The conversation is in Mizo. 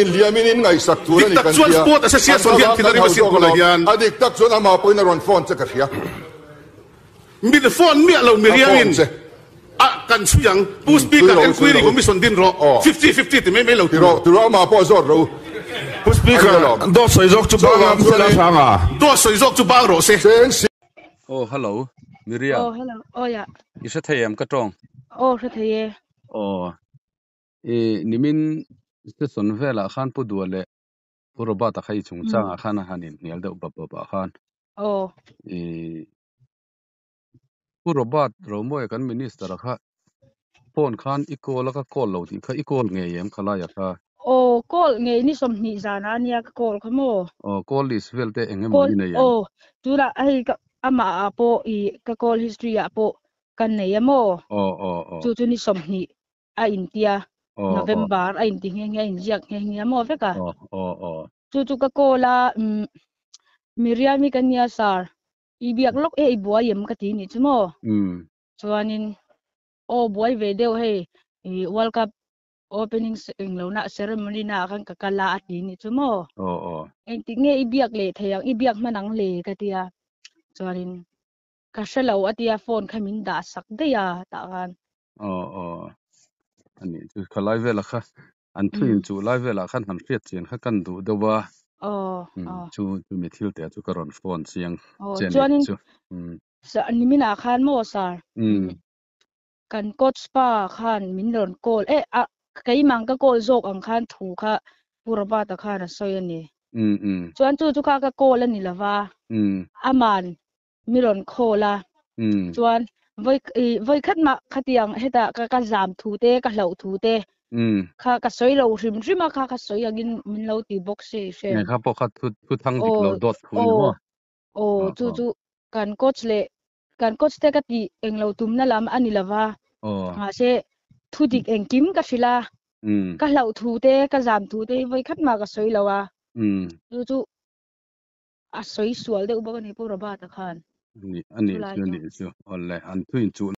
Inhliamin in ngaihsak tur a ni Dik tak kan chuan tia, Sport an Association hian thlavang thil kan a rim hau asin zawk tunah alawm. hian. A dik tak chuan amah pawhin a rawn phone che ka hria. Min phone miah lo A phone Miriam-in che. a kan chhui ang. Pu Chhui Speaker, rawh u, chhui Enquiry rawh u. Commission din rawh. Aw. Fifty fifty ti mai mai lo Ti tur. rawh, ti rawh amah pawh zawt rawh u. Pu A ni Speaker, alawm. dawt sawi zawk chu bang Chuvang a sela chuanin hrang a. Dawt sawi zawk chu bang rawh se. Cheng si. Aw hello, Miriam. Aw hello, aw ya. I hre thei em ka tawng? Aw hre thei e. Aw. I nimin session velah khan Pu Dua leh Pu Robert-a kha i chungchangah khan a han inhnial deuh bap bap ah khan. Aw. I Pu Robert Romawia kan minister a kha phone khan i call a ka call lo tih kha i call ngei em khalaia kha? Aw call ngei ni 20 zana ania ka call kha maw? Aw call list vel te eng emaw Call i nei em? aw tunah hei ka amah ah pawh i ka call history ah pawh kan nei a maw? Aw aw aw. Chu chu ni 20 a intia Aw aw. November a inti nghe nghe a inziak nghe nghe a maw vek a? Aw aw aw. Chu chu ka call a umm Miriam-i ka nia sir I biak lawk e i buai em ka ti nih chu maw? Chuanin aw buai ve deuh hei i World Cup opening englo na ceremony na ah khan ka kal a a ti nih chu maw? Aw aw. Engtik nge i biak leh thei ang i biak hman ang le ka ti a. Chuanin ka hre lo a tia phone kha min dah sak daih a tah khan. Aw aw. Ani chu khalai vela kha an thu in chu lai velah khan han hriat chian kha kan duh deuh a. Aw aw. Chu chu mi thil te chu ka rawn phone chiang Aw che ni chuanin chu. Niminah khan maw sir kan coach pa khan min rawn call e a keimah ka call zawk ang khan thu kha Pu Robert-a khan a sawi a ni. Chuan chu chu kha ka call a ni lova aman mi rawn call a chuan vawi vawi khat mah khatiang hetah ka ka zam thu te ka hlauh thu te kha ka sawi lo hrim hrim a kha ka sawi angin min lo ti bawk si hrem. Nge kha pawh kha thu thu thang dik lo Aw dawt thu ni aw maw? aw Aw chu aw chu kan coach leh kan coach te ka tih englo tumna lam a ni lova aw mahse thu dik engkim ka hrilh a ka hlauh thu te ka zam thu te hi vawi khat mah ka sawi lo a chu chu a sawi sual deuh bawk a ni Pu Robert-a khan Ani ani chulai chu chu. ani chu awle an thuin chu.